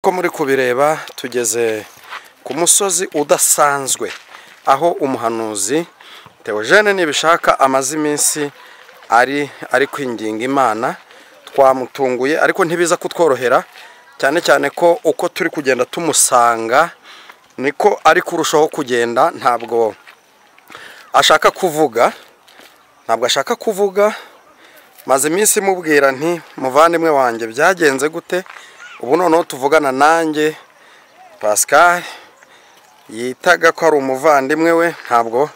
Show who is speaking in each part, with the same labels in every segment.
Speaker 1: Nk'uko muri kubireba tugeze ku musozi udasanzwe aho umuhanuzi Theogene Nibishaka amaze iminsi ari kwinginga Imana. Twamutunguye ariko ntibiza kutworohera, cyane cyane ko uko turi kugenda tumusanga niko ari kurushaho kugenda. Ntabwo ashaka kuvuga, ntabwo ashaka kuvuga. Maze iminsi mubwira nti muvandimwe wanjye byagenze gute? Ubu noneho tuvugana nanjye Pascal yitaga ko ari umuvandimwe we, ntabwo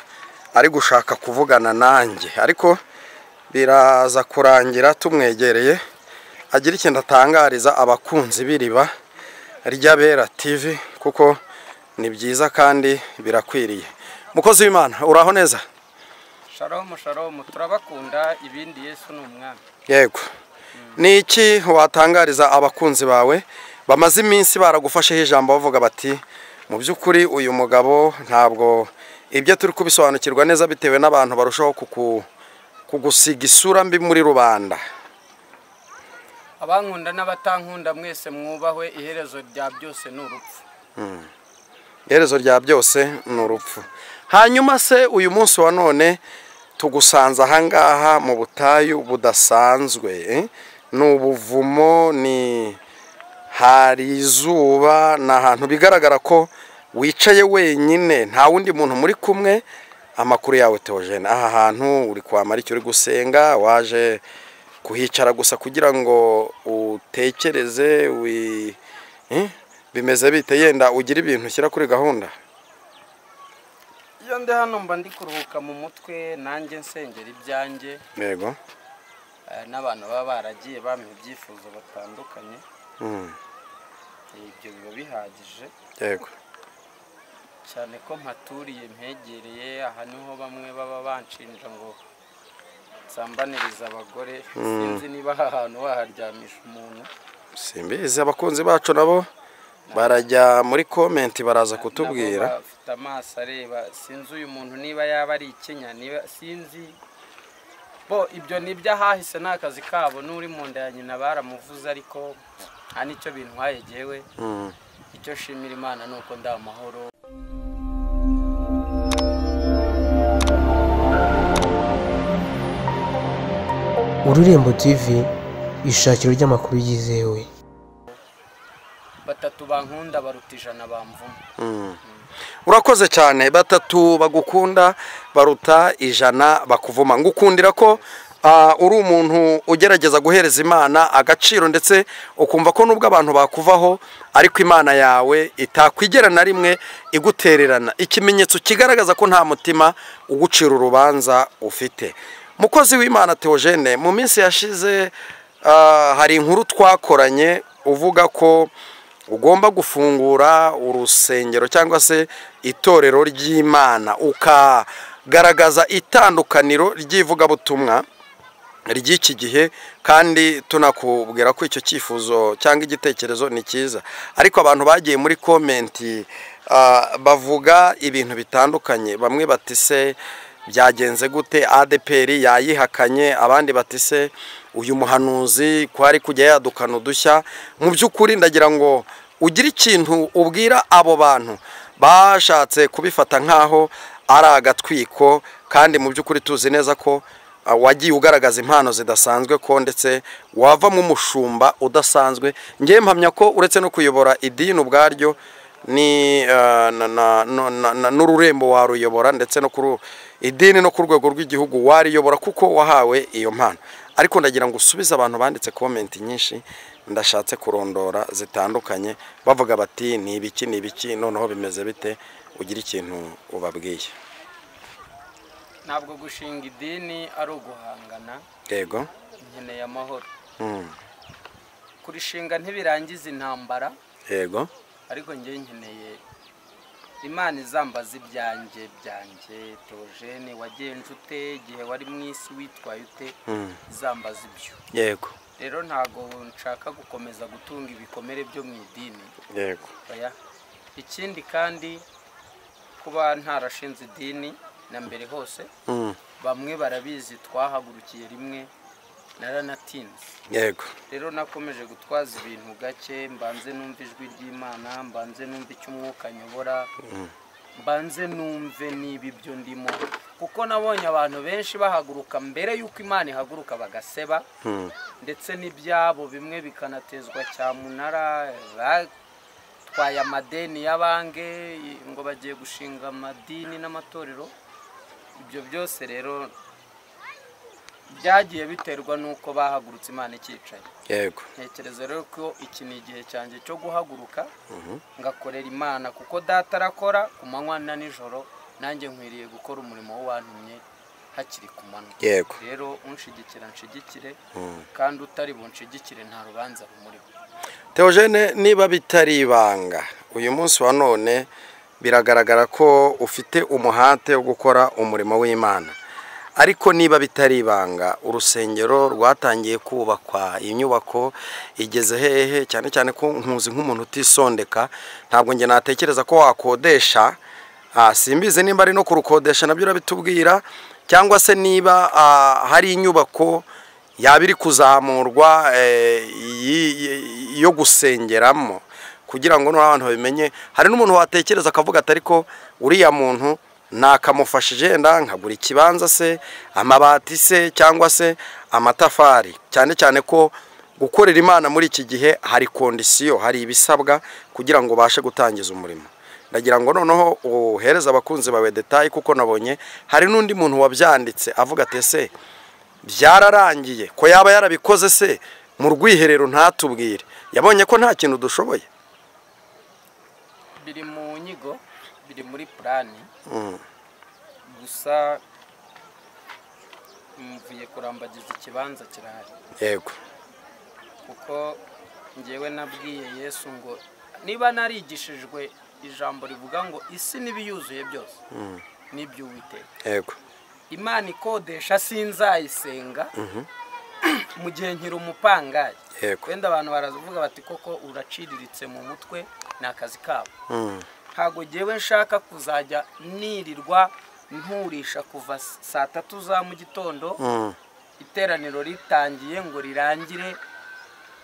Speaker 1: ari gushaka kuvugana nanjye, ariko biraza kurangira tumwegereye agira ikintu atangariza abakunzi b'Iriba ry'Abera TV, kuko ni byiza kandi birakwiriye. Mukozi w'Imana, uraho neza?
Speaker 2: Shalom shalom, turabakunda. Ibindi Yesu ni umwami.
Speaker 1: Yego. Ni iki watangariza abakunzi bawe bamaze iminsi baragufasheho ijambo bavuga bati mu by'ukuri uyu mugabo ntabwo ibyo turi kubisobanukirwa neza, bitewe n'abantu barushaho kugusiga isura mbi muri rubanda?
Speaker 2: Abankunda n'abatankunda mwese mwubahwe, iherezo rya byose ni urupfu.
Speaker 1: Iherezo rya byose ni urupfu. Hanyuma se uyu munsi wa none tugusanze ahangaha mu butayu budasanzwe, ni ubuvumo, ni hari izuba, ni ahantu bigaragara ko wicaye wenyine, nta wundi muntu muri kumwe. Amakuru yawe Theogene, aha hantu uri kwamara icyo uri gusenga, waje kuhicara gusa kugira ngo utekereze, bimeze bite? Yenda ugira ibintu ushyira kuri gahunda.
Speaker 2: Iyo ndi hano mba ndi kuruhuka mu mutwe, nanjye nsengera ibyanjye.
Speaker 1: Yego.
Speaker 2: N'abantu baba baragiye bampa ibyifuzo batandukanye. Ibyo biba bihagije.
Speaker 1: Yego.
Speaker 2: Cyane ko mpaturiye mpegereye, aha niho bamwe baba banshinja ngo nsambaniriza abagore. Sinzi niba aha hantu waharyamisha umuntu.
Speaker 1: Simbizi, abakunzi bacu nabo barajya muri comment baraza kutubwira.
Speaker 2: Bafite amaso areba, sinzi uyu muntu niba yaba ari ikinya, niba sinzi bo. Ibyo ni iby'ahahise, ni akazi kabo, n'uri mu nda ya nyina baramuvuze, ariko nta nicyo bintwaye jyewe. Icyo nshimira Imana ni uko ndi amahoro.
Speaker 3: Ururembo TV, ishakiro ry'amakuru yizewe.
Speaker 2: Batatu bankunda baruta 100 bamvuma.
Speaker 1: Urakoze cyane. Batatu bagukunda baruta 100 bakuvuma. Ngukundira ko uri umuntu ugerageza guhereza Imana agaciro, ndetse ukumva ko nubwo abantu bakuvaho ariko Imana yawe itakwigera na rimwe igutererana. Ikimenyetso kigaragaza ko nta mutima ugucira urubanza ufite. Mukozi w'Imana Theogene, mu minsi yashize hari inkuru twakoranye uvuga ko ugomba gufungura urusengero cyangwa se itorero ry'Imana, ukagaragaza itandukaniro ry'ivugabutumwa ry'iki gihe, kandi tunakubwira ko icyo cyifuzo cyangwa igitekerezo ni cyiza. Ariko abantu bagiye muri komenti bavuga ibintu bitandukanye. Bamwe bati se byagenze gute, ADPR yayihakanye, abandi bati se uyu muhanuzi ko ari kujya yadukana udushya. Mu by'ukuri ndagira ngo ugire ikintu ubwira abo bantu bashatse kubifata nkaho ari agatwiko, kandi mu by'ukuri tuzi neza ko wagiye ugaragaza impano zidasanzwe, ko ndetse wavamo umushumba udasanzwe. Ngiye mpamya ko uretse no kuyobora idini ubwaryo ni n'ururembo waruyobora, ndetse no kuri idini no ku rwego rw'igihugu wariyobora, kuko wahawe iyo mpano. Ariko ndagira ngo usubize abantu banditse comment nyinshi ndashatse kurondora zitandukanye, bavuga bati ni ibiki ni ibiki, noneho bimeze bite, ugira ikintu ubabwiye.
Speaker 2: Ntabwo gushinga idini ari uguhangana.
Speaker 1: Yego.
Speaker 2: Nkeneye amahoro. Kurishinga ntibirangiza intambara.
Speaker 1: Yego.
Speaker 2: Ariko njye nkeneye Imana izambaza ibyanjye byanjye. Theogene wagenje ute igihe wari mu isi, witwaye ute? Izambaza ibyo.
Speaker 1: Yego.
Speaker 2: Rero ntago nshaka gukomeza gutunga ibikomere byo mu idini.
Speaker 1: Yego.
Speaker 2: Oya. Ikindi kandi kuba ntarashinze idini na mbere hose, bamwe barabizi, twahagurukiye rimwe Naranatinze.
Speaker 1: Yego.
Speaker 2: Rero nakomeje gutwaza ibintu gake, mbanze numva ijwi ry'Imana, mbanze numva icyo umwuka nyobora, mbanze numve niba ibyo ndimo, kuko nabonye abantu benshi bahaguruka mbere y'uko Imana ihaguruka bagaseba, ndetse n'ibyabo bimwe bikanatezwa cyamunara, batwaye amadeni y'abange ngo bagiye gushinga amadini n'amatorero. Ibyo byose rero byagiye biterwa nuko bahagurutse Imana ikicaye.
Speaker 1: Yego.
Speaker 2: Ntekereza rero ko iki ni igihe cyanjye cyo guhaguruka ngakorera Imana, kuko data arakora ku manywa na nijoro, nanjye nkwiriye gukora umurimo w'uwantumye hakiri ku manywa.
Speaker 1: Yego.
Speaker 2: Rero unshigikira nshigikire, kandi utari bunshigikire nta rubanza rumuriho.
Speaker 1: Theogene, niba bitari ibanga, uyu munsi wa none biragaragara ko ufite umuhate wo gukora umurimo w'Imana, ariko niba bitari ibanga, urusengero rwatangiye kubakwa, iyi nyubako igeze hehe? Cyane cyane ko nkuzi nk'umuntu utisondeka, ntabwo njye natekereza ko wakodesha. Simbizi nimba ari no kurukodesha, nabyo urabitubwira, cyangwa se niba hari inyubako yaba iri kuzamurwa yo gusengeramo, kugira ngo n'abantu babimenye. Hari n'umuntu watekereza akavuga ati ariko uriya muntu nakamufashije yenda nkagura ikibanza se, amabati se, cyangwa se amatafari. Cyane cyane ko gukorera Imana muri iki gihe hari kondisiyo, hari ibisabwa kugira ngo ubashe gutangiza umurimo. Ndagira ngo noneho uhereze abakunzi bawe detail, kuko nabonye hari n'undi muntu wabyanditse avuga ati ese byararangiye, ko yaba yarabikoze se mu rwiherero ntatubwire, yabonye ko nta kintu dushoboye.
Speaker 2: Biri mu nyigo, biri muri plani. Gusa mvuye kurambagiza ikibanza kirahari.
Speaker 1: Yego.
Speaker 2: Kuko njyewe nabwiye Yesu ngo niba narigishijwe ijambo rivuga ngo isi n'ibiyuzuye byose n'iby'Uwiteka.
Speaker 1: Yego.
Speaker 2: Imana ikodesha sinzayisenga mu gihe nkiri umupangayi.
Speaker 1: Yego.
Speaker 2: Wenda abantu baravuga bati koko uraciriritse mu mutwe, ni akazi kabo. Ntago jyewe nshaka kuzajya nirirwa nturisha kuva saa 3 za mu gitondo, iteraniro ritangiye ngo rirangire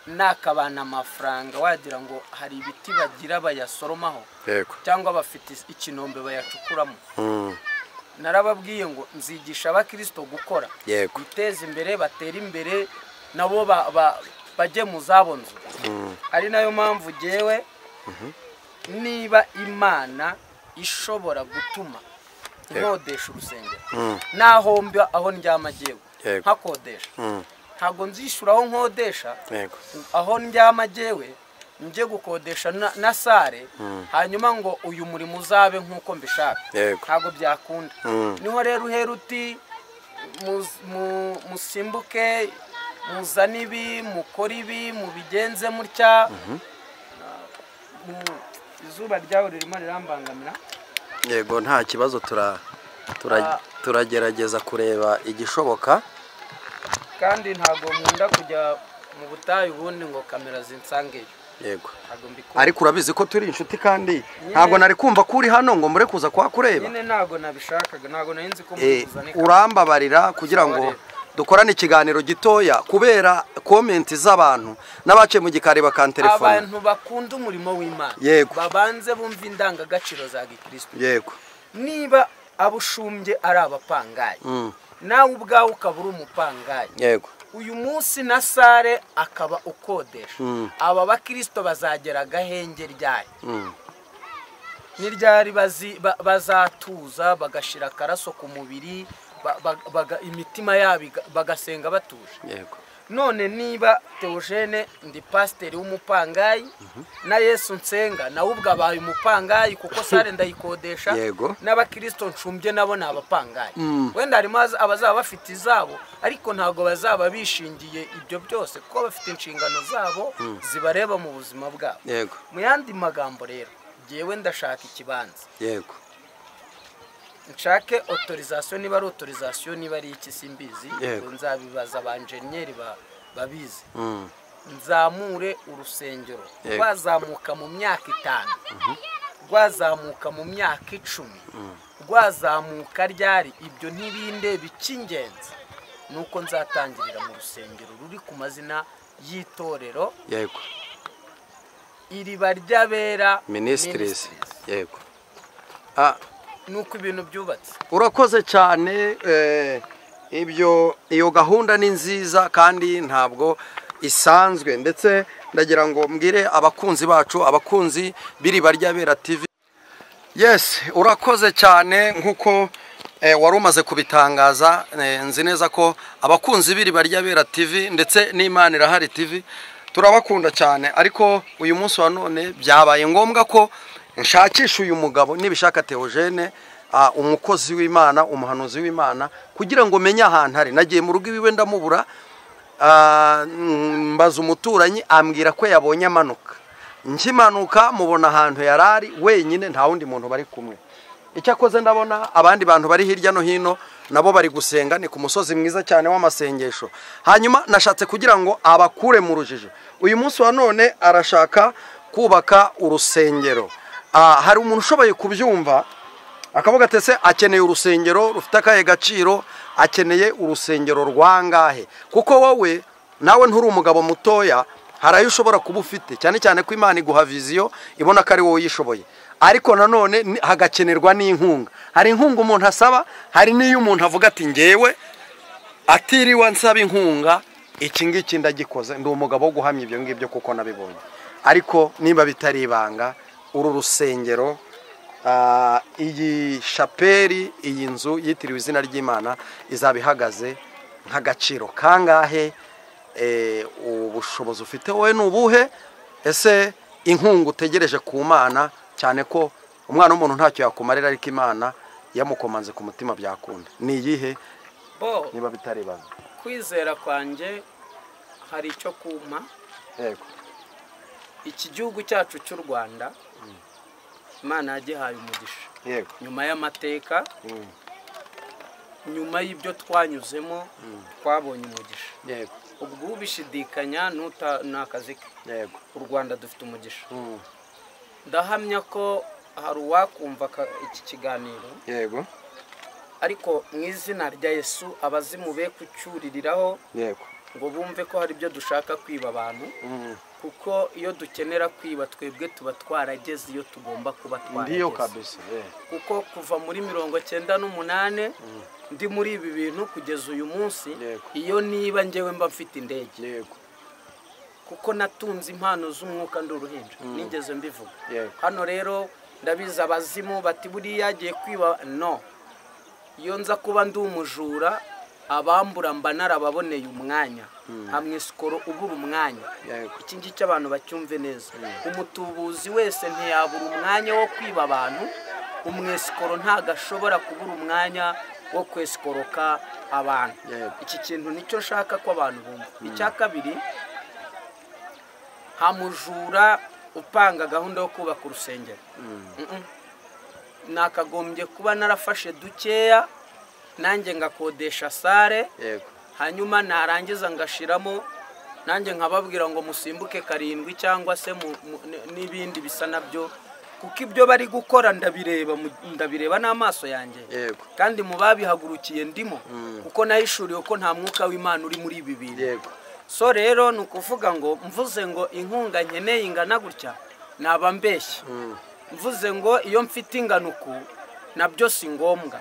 Speaker 2: nakabana amafaranga, wagira ngo hari ibiti bagira bayasoromaho.
Speaker 1: Yego.
Speaker 2: Cyangwa bafite ikinombe bayacukuramo. Narababwiye ngo nzigisha abakristo gukora, biteze imbere, batera imbere, nabo bajye mu zabo nzu. Ari nayo mpamvu jyewe niba Imana ishobora gutuma nkodesha urusengero, naho mba aho ndyama jyewe nkakodesha, ntago nzishura aho nkodesha, aho ndyama jyewe njye gukodesha na sare, hanyuma ngo uyu murimo uzabe nkuko mbishaka, ntago byakunda. Niho rero uhera uti musimbuke, muzane ibi, mukore ibi, mubigenze mutya. Izuba ryawe ririmo rirambangamira.
Speaker 1: Yego, nta kibazo, turagerageza kureba igishoboka,
Speaker 2: kandi ntago nkunda kujya mu butayu ubundi ngo kamera zinsangeyo.
Speaker 1: Yego. Ariko urabizi ko turi inshuti, kandi ntabwo nari kumva ko uri hano ngo mure kuza kwa kureba.
Speaker 2: Nyine ntago nabishakaga, ntago nari nzi ko muzane.
Speaker 1: Urambabarira kugira ngo dukorane ikiganiro gitoya, kubera comment z'abantu n'abaciye mu gikari bakantelefona.
Speaker 2: Abantu bakunda umurimo w'Imana babanze bumva indangagaciro za Gikristo.
Speaker 1: Yego.
Speaker 2: Niba abushumbye ari abapangayi, nawe ubwawe ukaba uri umupangayi.
Speaker 1: Yego.
Speaker 2: Uyu munsi na sare akaba ukodesha. Aba bakristo bazagera agahenge ryari? Ni ryari bazatuza bagashira akaraso ku mubiri, imitima yabo bagasenga batuje?
Speaker 1: Yego.
Speaker 2: None niba Theogene ndi pasiteri w'umupangayi, na Yesu nsenga nawe ubwo abaye umupangayi, kuko sare ndayikodesha, n'abakristo nshumbye nabo ni abapangayi. Wenda harimo abazaba bafite izabo, ariko ntago bazaba bishingiye ibyo byose, kuko bafite inshingano zabo zibareba mu buzima bwabo.
Speaker 1: Yego.
Speaker 2: Mu yandi magambo rero, jyewe ndashaka ikibanza.
Speaker 1: Yego.
Speaker 2: Nshake autorisation, niba ari autorisation, niba ari iki simbizi, nzabibaza ba engineer babizi. Nzamure urusengero rwazamuka mu myaka 5, rwazamuka mu myaka 10, rwazamuka ryari, ibyo ntibinde bikingenzi. Nuko nzatangirira mu rusengero ruri ku mazina y'itorero.
Speaker 1: Yego.
Speaker 2: Iriba ry'Abera
Speaker 1: Ministries. Yego.
Speaker 2: Nuko ibintu byubatse.
Speaker 1: Urakoze cyane. Ibyo iyo gahunda ni nziza kandi ntabwo isanzwe, ndetse ndagira ngo mbwire abakunzi bacu, abakunzi b'Iriba ry'Abera TV. Yes, urakoze cyane nkuko wari umaze kubitangaza. Nzi neza ko abakunzi b'Iriba ry'Abera TV ndetse n'Imana Irahari TV turabakunda cyane, ariko uyu munsi wa none byabaye ngombwa ko nshakisha uyu mugabo Nibishaka Theogene, umukozi w'Imana, umuhanuzi w'Imana, kugira ngo menye ahantu ari. Nagiye mu rugo iwe ndamubura, mbaza umuturanyi ambwira ko yabonye amanuka. Nkimanuka mubona ahantu yarari wenyine, nta wundi muntu bari kumwe. Icyakoze ndabona abandi bantu bari hirya no hino nabo bari gusenga, ni ku musozi mwiza cyane w'amasengesho. Hanyuma nashatse kugira ngo abakure mu rujijo. Uyu munsi wa none arashaka kubaka urusengero. Hari umuntu ushoboye kubyumva akavuga ati ese akeneye urusengero rufite akahe gaciro, akeneye urusengero rwangahe? Kuko wowe nawe nturi umugabo mutoya, hari ayo ushobora kuba ufite, cyane cyane ko Imana iguha viziyo ibona ko ari wowe uyishoboye, ariko nanone hagakenerwa n'inkunga. Hari inkunga umuntu asaba, hari n'iyo umuntu avuga ati ngewe atiriwe nsaba inkunga, iki ngiki ndagikoze, ndi umugabo wo guhamya ibyo ngibyo kuko nabibonye. Ariko niba bitari ibanga, uru rusengero, iyi shapeli, iyi nzu yitiriwe izina ry'Imana izaba ihagaze nk'agaciro kangahe? Ubushobozi ufite wowe ni ubuhe? Ese inkunga utegereje ku Mana, cyane ko umwana w'umuntu ntacyo yakumarira ariko Imana yamukomanze ku mutima byakunda, ni iyihe? Niba bitari ibanga.
Speaker 2: Kwizera kwanjye hari icyo kumpa.
Speaker 1: Yego.
Speaker 2: Iki gihugu cyacu cy'u Rwanda Imana yagihaye umugisha.
Speaker 1: Yego.
Speaker 2: Nyuma y'amateka, nyuma y'ibyo twanyuzemo, twabonye umugisha.
Speaker 1: Yego.
Speaker 2: Ubwo ubishidikanya nakazi ke.
Speaker 1: Yego.
Speaker 2: U Rwanda dufite umugisha. Ndahamya ko hari uwakumva iki kiganiro.
Speaker 1: Yego.
Speaker 2: Ariko mu izina rya Yesu abazimu be kucyuririraho.
Speaker 1: Yego.
Speaker 2: Ngo bumve ko hari ibyo dushaka kwiba abantu. Kuko iyo dukenera kwiba twebwe tuba twarageze iyo tugomba kuba twarageze.
Speaker 1: Ndiyo kabisa.
Speaker 2: Kuko kuva muri 98 ndi muri ibi bintu kugeza uyu munsi, iyo niba ngewe mba mfite indege.
Speaker 1: Yego.
Speaker 2: Kuko natunze impano z'umwuka ndi uruhinja, nigeze mbivuga. Hano rero ndabiza abazimu bati buriya yagiye kwiba. No, iyo nza kuba ndi umujura, abambura mba narababoneye umwanya. Hamwe sikoro ubura umwanya. Iki ngiki abantu bacyumve neza. Umutubuzi wese ntiyabura umwanya wo kwiba abantu, umwesikoro ntagashobora kubura umwanya wo kwesikoroka abantu. Iki kintu nicyo nshaka ko abantu bumva. Icya kabiri, nta mujura upanga gahunda yo kubaka urusengero. Nakagombye kuba narafashe dukeya nanjye ngakodesha sare. Hanyuma narangiza ngashiramo nanjye nkababwira ngo musimbuke 7 cyangwa se n'ibindi bisa nabyo, kuko ibyo bari gukora ndabireba, ndabireba n'amaso yanjye. Kandi mu babihagurukiye ndimo, kuko nahishuriwe ko nta mwuka w'Imana uri muri ibi bintu. So rero ni ukuvuga ngo mvuze ngo inkunga nkeneye ingana gutya naba mbeshye. Mvuze ngo iyo mfite ingano uku nabyo si ngombwa.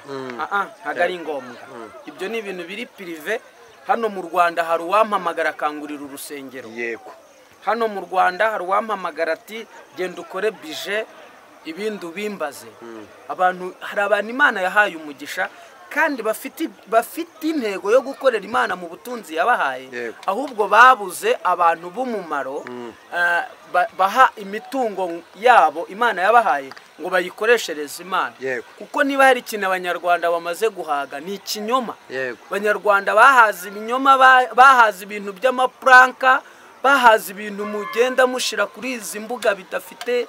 Speaker 2: Ntabwo ari ngombwa. Ibyo ni ibintu biri pirive. Hano mu Rwanda hari uwampamagara akangurira urusengero.
Speaker 1: Yego.
Speaker 2: Hano mu Rwanda hari uwampamagara ati genda ukore bije ibindi ubimbaze. Abantu, hari abantu Imana yahaye umugisha kandi bafite intego yo gukorera Imana mu butunzi yabahaye, ahubwo babuze abantu b'umumaro baha imitungo yabo Imana yabahaye ngo bayikoreshereze Imana. Kuko niba hari ikintu abanyarwanda bamaze guhaga ni ikinyoma. Abanyarwanda bahaze ibinyoma, bahaze ibintu by'amapranka, bahaze ibintu mugenda mushira kuri izi mbuga bidafite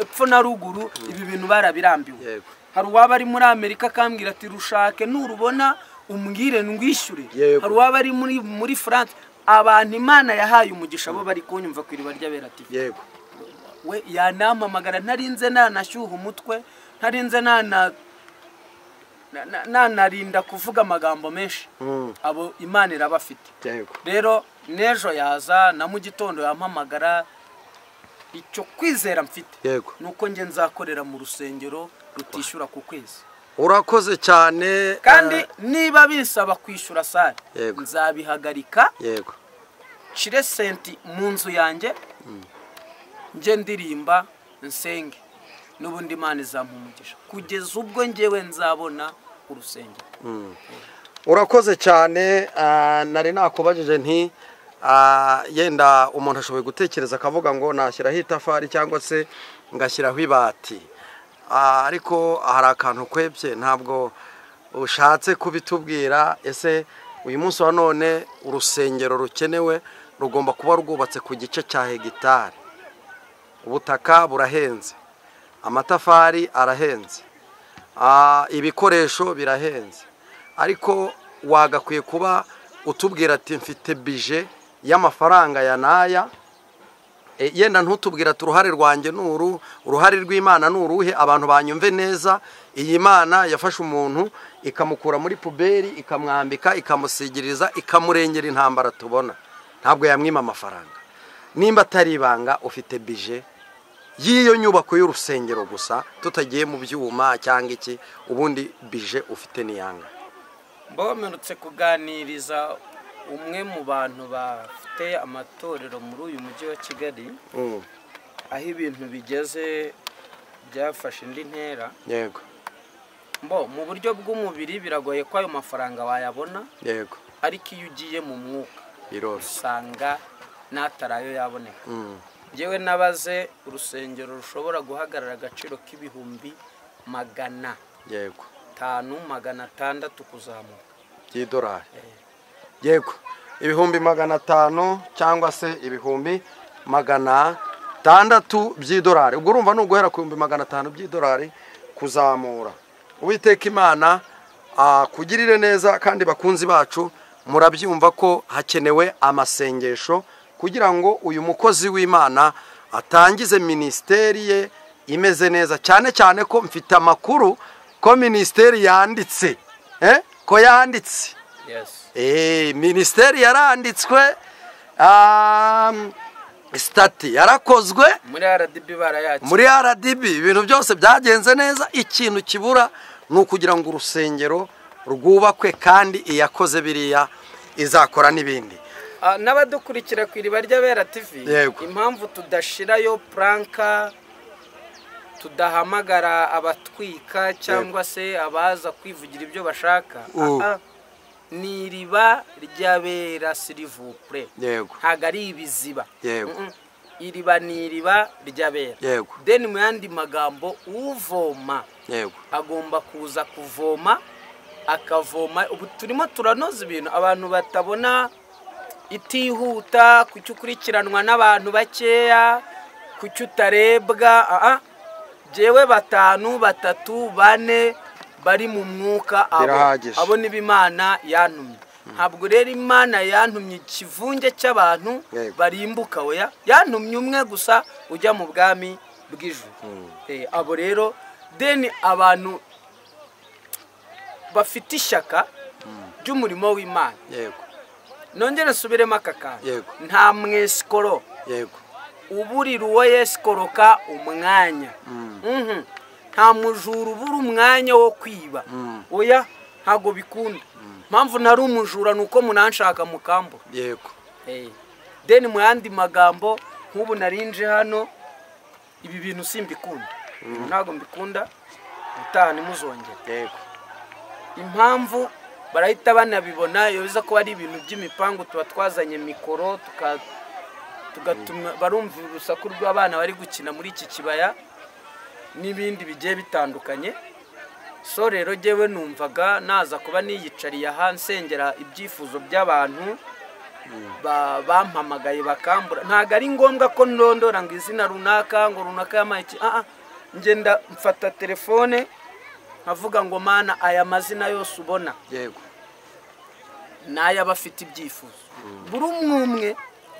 Speaker 2: epfo na ruguru. Ibi bintu barabirambiwe. Hari uwaba ari muri Amerika akambwira ati rushake nurubona umbwire ndwishyure. Hari uwaba ari muri France. Abantu Imana yahaye umugisha bo bari kunyumva ku Iriba ry'Abera TV.
Speaker 1: Yego.
Speaker 2: We yanampamagara ntarinze nanashyuha umutwe, ntarinze nana Nanarinda kuvuga amagambo menshi, abo Imana irabafite. Rero n'ejo yaza na mu gitondo yampamagara, icyo kwizera mfite nuko nge nzakorera mu rusengero rutishyura ku kwezi.
Speaker 1: Urakoze cyane.
Speaker 2: Kandi niba bisaba kwishyura sare nzabihagarika, nshire senti mu nzu yanjye, nge ndirimba nsenge, n'ubundi Imana izampa umugisha kugeza ubwo ngewe nzabona urusengero.
Speaker 1: Urakoze cyane. Nari nakubajije nti yenda umuntu ashoboye gutekereza akavuga ngo nashyiraho itafari cyangwa se ngashyiraho ibati, ariko hari akantu kwebye ntabwo ushatse kubitubwira. Ese uyu munsi wa none urusengero rukenewe rugomba kuba rwubatse ku gice cya hegitari, ubutaka burahenze, amatafari arahenze, ibikoresho birahenze, ariko wagakwiye kuba utubwira ati mfite bije y'amafaranga ya naya. Yenda ntutubwira ati uruhare rwanjye nuru, uruhare rw'Imana nuruhe, abantu banyumve neza. Iyi Mana yafashe umuntu ikamukura muri puberi, ikamwambika, ikamusigiriza, ikamurengera intambara tubona, ntabwo yamwima amafaranga. Nimba atari ibanga, ufite bije y'iyo nyubako y'urusengero gusa, tutagiye mu byuma cyangwa iki, ubundi bije ufite niyanga.
Speaker 2: Mbomerutse kuganiriza umwe mu bantu bafite amatorero muri uyu mujyi wa Kigali, aho ibintu bigeze byafashe indi ntera.
Speaker 1: Yego.
Speaker 2: Mbo mu buryo bw'umubiri biragoye ko ayo mafaranga wayabona.
Speaker 1: Yego.
Speaker 2: Ariko iyo ugiye mu mwuka usanga natarayo yaboneka. Njyewe nabaze urusengero rushobora guhagarara agaciro k'ibihumbi 500.
Speaker 1: Yego.
Speaker 2: 500, 600 kuzamuka
Speaker 1: by'idolari. Yego, ibihumbi 500 cyangwa se ibihumbi 600 by'idolari. Ubwo urumva ni uguhera ku bihumbi 500 by'idolari kuzamura. Uwiteka Imana akugirire neza. Kandi bakunzi bacu, murabyumva ko hakenewe amasengesho kugira ngo uyu mukozi w'Imana atangize minisiteri ye imeze neza, cyane cyane ko mfite amakuru ko minisiteri yanditse, ko yanditse.
Speaker 2: Yes.
Speaker 1: Minisiteri yaranditswe, stati yarakozwe
Speaker 2: muri RDB, barayakira
Speaker 1: muri RDB, ibintu byose byagenze neza. Ikintu kibura ni ukugira ngo urusengero rwubakwe, kandi iyakoze biriya izakora n'ibindi.
Speaker 2: N'abadukurikira ku Iriba ry'Abera TV, impamvu tudashirayo pranka, tudahamagara abatwika cyangwa se abaza kwivugira ibyo bashaka, ni Iriba ry'Abera silivupure, ntago ari ibiziba. Iriba ni Iriba ry'Abera. Deni mu yandi magambo, uvoma agomba kuza kuvoma, akavoma. Ubu turimo turanoza ibintu abantu batabona, itihuta kuki ukurikiranwa n'abantu bakeya, kuki utarebwa. Jewe 5, 3, 4 bari mu mwuka, abo niba Imana yantumye. Ntabwo rero Imana yantumye ikivunge cy'abantu barimbuka, oya, yantumye umwe gusa ujya mu bwami bw'ijuru. Abo rero deni abantu bafite ishyaka ry'umurimo w'Imana.
Speaker 1: Yego.
Speaker 2: Nongere nsubiremo aka kantu.
Speaker 1: Yego.
Speaker 2: Nta mwesikoro.
Speaker 1: Yego.
Speaker 2: Uburira uwo yesikoroka umwanya. Nta mujura ubura umwanya wo kwiba. Oya, ntago bikunda. Mpamvu ntari umujura nuko munanshaka mukambura.
Speaker 1: Yego.
Speaker 2: Deni mu yandi magambo, nk'ubu narinje hano, ibi bintu simbikunda. Ntago mbikunda, utaha nimuzongera.
Speaker 1: Yego.
Speaker 2: Impamvu barahita banabibona, iyo biza ko ari ibintu by'imipangu tuba twazanye mikoro tugatuma barumva urusaku rw'abana bari gukina muri iki kibaya n'ibindi bigiye bitandukanye. So rero jewe numvaga naza kuba niyicariye aha nsengera ibyifuzo by'abantu bampamagaye bakambura. Ntago ari ngombwa ko ndondora ngo izina runaka ngo runaka yamaye iki. Ngenda mfata telefone nkavuga ngo mana aya mazina yose ubona,
Speaker 1: yego,
Speaker 2: naya bafite ibyifuzo, buri umwe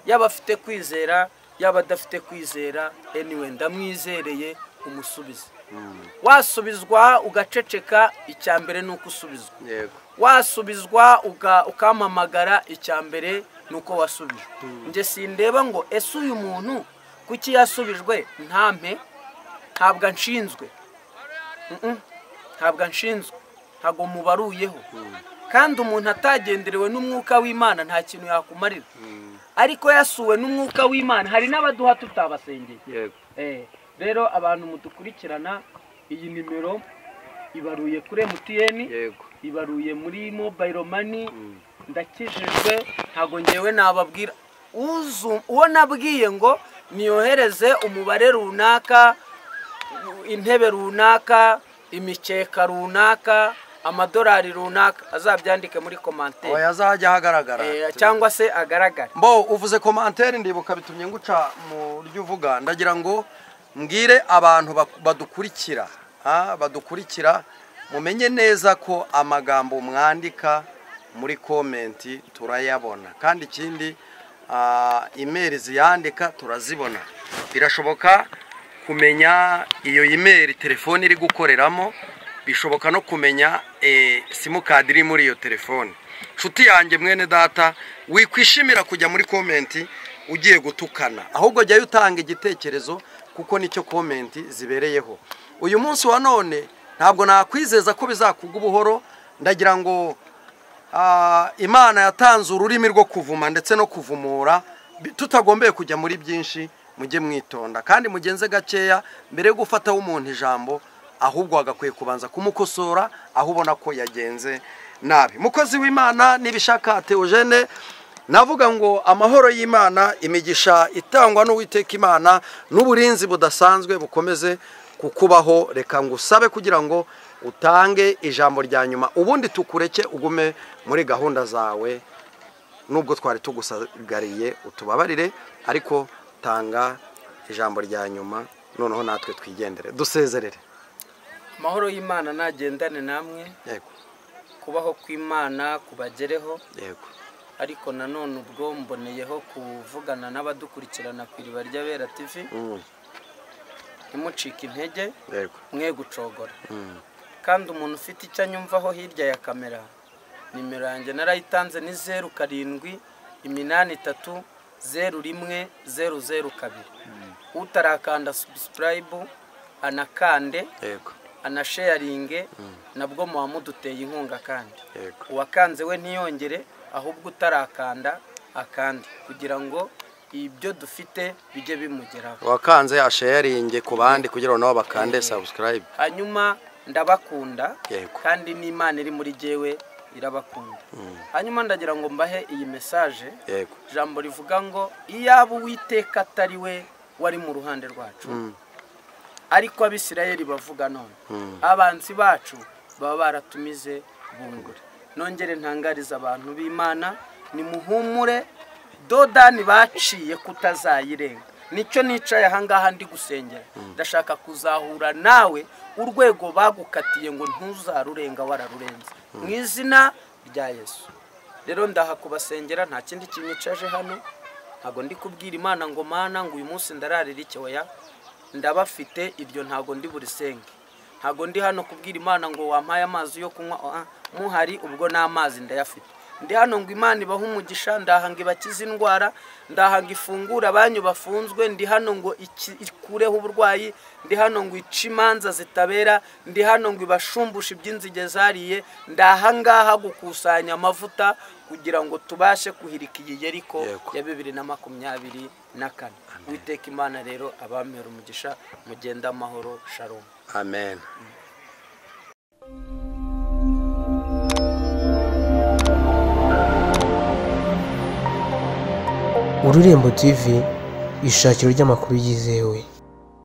Speaker 2: yaba afite kwizera Yaba adafite kwizera, anyway ndamwizereye umusubize. Wasubizwa ugaceceka, icya mbere ni uko usubizwa.
Speaker 1: Yego.
Speaker 2: Wasubizwa ukampamagara, icya mbere ni uko wasubijwe. Njye sindeba ngo ese uyu muntu kuki yasubijwe ntampe, ntabwo anshinzwe. Ntabwo anshinzwe, ntabwo mubaruyeho. Kandi umuntu atagenderewe n'umwuka w'Imana nta kintu yakumarira. Ariko yasuwe n'umwuka w'Imana, hari n'abaduha tutabasengeye.
Speaker 1: Yego.
Speaker 2: Rero abantu mudukurikirana, iyi nimero ibaruye kuri MTN,
Speaker 1: Yego.
Speaker 2: ibaruye muri mobile money. Ndakijijwe, ntago ngewe nababwira uwo nabwiye ngo niyohereze umubare runaka, intebe runaka, imikeka runaka, amadolari runaka, azabyandike muri commentaire.
Speaker 1: Oya, azajya ahagaragara.
Speaker 2: Cyangwa se agaragara.
Speaker 1: Mbo uvuze commentaire ndibuka bitumye nguca mu ryo uvuga, ndagira ngo mbwire abantu badukurikira, badukurikira mumenye neza ko amagambo mwandika muri comment turayabona, kandi ikindi email ziyandika turazibona. Birashoboka kumenya iyo email telefone iri gukoreramo, bishoboka no kumenya simukadi iri muri iyo telefone. Nshuti yanjye mwene data, wikwishimira kujya muri comment ugiye gutukana, ahubwo jyayo utanga igitekerezo kuko nicyo comment zibereyeho. Uyu munsi wa none ntabwo nakwizeza ko bizakugwa ubuhoro, ndagira ngo Imana yatanze ururimi rwo kuvuma ndetse no kuvumura, tutagombeye kujya muri byinshi. Mujye mwitonda kandi mugenze gakeya mbere yo gufata umuntu ijambo, ahubwo wagakwiye kubanza kumukosora aho ubona ko yagenze nabi. Mukozi w'Imana Nibishaka Theogene, navuga ngo amahoro y'Imana, imigisha itangwa n'Uwiteka Imana n'uburinzi budasanzwe bukomeze kukubaho. Reka ngusabe kugira ngo utange ijambo rya nyuma, ubundi tukureke ugume muri gahunda zawe, nubwo twari tugusagariye utubabarire, ariko tanga ijambo rya nyuma noneho natwe twigendere dusezerere.
Speaker 2: Amahoro y'Imana nagendane namwe.
Speaker 1: Yego.
Speaker 2: Kubaho kw'Imana kubagereho.
Speaker 1: Yego.
Speaker 2: Ariko nanone ubwo mboneyeho kuvugana n'abadukurikirana ku Iriba ry'Abera TV. Ntimucike intege.
Speaker 1: Yego.
Speaker 2: Mwe gucogora. Kandi umuntu ufite icyo anyumvaho hirya ya kamera, nimero yanjye narayitanze ni 07 83 01 002. Utarakanda subscribe anakande.
Speaker 1: Yego.
Speaker 2: Anasharinge, nabwo muba muduteye inkunga kandi.
Speaker 1: Yego.
Speaker 2: Uwakanze we ntiyongere, ahubwo utarakanda akandi kugira ngo ibyo dufite bijye bimugeraho.
Speaker 1: Wakanze asharinge ku bandi kugira ngo nabo bakande subscribe.
Speaker 2: Hanyuma ndabakunda.
Speaker 1: Yego.
Speaker 2: Kandi n'Imana iri muri jewe irabakunda. Hanyuma ndagira ngo mbahe iyi message.
Speaker 1: Yego.
Speaker 2: Jambo rivuga ngo iyaba Uwiteka atari we wari mu ruhande rwacu. Ariko Abisirayeli bavuga none abanzi bacu baba baratumize bungure. Nongere ntangariza abantu b'Imana, nimuhumure, Dodani baciye kutazayirenga. Nicyo nicaye ahangaha ndi gusengera, ndashaka kuzahura nawe urwego bagukatiye ngo ntuzarurenga wararurenze, mu izina rya Yesu. Rero ndaha kubasengera, nta kindi kinyicaje hano, ntago ndi kubwira Imana ngo mana ngo uyu munsi ndararira iki, oya ndabafite iryo, ntago ndi burisenge. Ntago ndi hano kubwira Imana ngo wampaye amazi yo kunywa, muhari ubwo n'amazi ndayafite. Ndi hano ngo Imana ibahe umugisha, ndahanga ibakize indwara, ndahanga ifungura abanyu bafunzwe, ndi hano ngo ikureho uburwayi, ndi hano ngo ice imanza zitabera, ndi hano ngo ibashumbushe iby'inzige zariye, ndahangaha gukusanya amavuta kugira ngo tubashe kuhirika iyi Yeriko ya 2024. Uwiteka Imana rero abamera umugisha, mugenda amahoro. Shalom.
Speaker 1: Amen.
Speaker 3: Ururembo TV, ishakiro ry'amakuru yizewe.